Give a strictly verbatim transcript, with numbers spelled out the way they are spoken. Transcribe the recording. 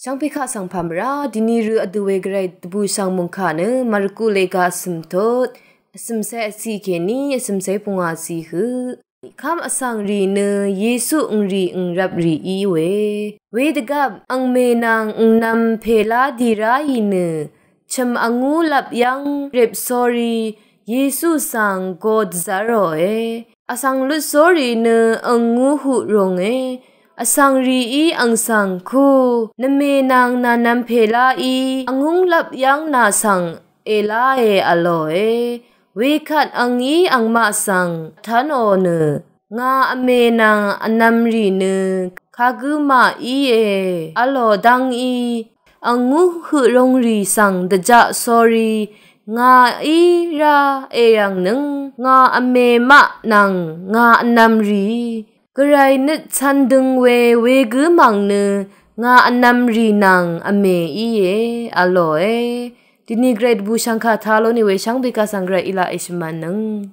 Shvngpè kaq svng pà mvrá dìni rø vdø we gvray dvbùshv̀ng mòngkà nø Marku lèga vsø̀m tut vsø̀mcé vciq kèní vsø̀mcé pungwàciq høq. Kv́m vsvng rì nø Yesu ǹgrì ǹgrvp rì í we. Wedvgvp angmè nvng ǹgnv̄m pèlá dì ráì nø chø̀m vngúlvp yv́ng rip sórí Yesu svng go dvzv́ròe. Vsvng lut sórí nø angú huq rònge. Vsvng rìí ang svng ku nvmè nvng nànv̄m pèlá í angúlvp yv́ng nà svng èláe v̄lòe. Wekvt angí angmaq svng vtv́nò nø ngà vmè nvng vnv̄m rì nø kagǿ maq íe v̄lò dv́ngí angú høq rong rì svng dvjaq sórí ngàí rá èyv̀ngnøng ngà vmè maq nvng ngà vnv̄m rì gvray nøt cv̄n døng we wegǿ mv̀ng nø ngà vnv̄m rì nvng vmè íe v̄lòe. Dìni gvray dvbùshv̀ng kà tá lónì we shvngbe kaq svng gvray í laq èshvmv̄nnøng.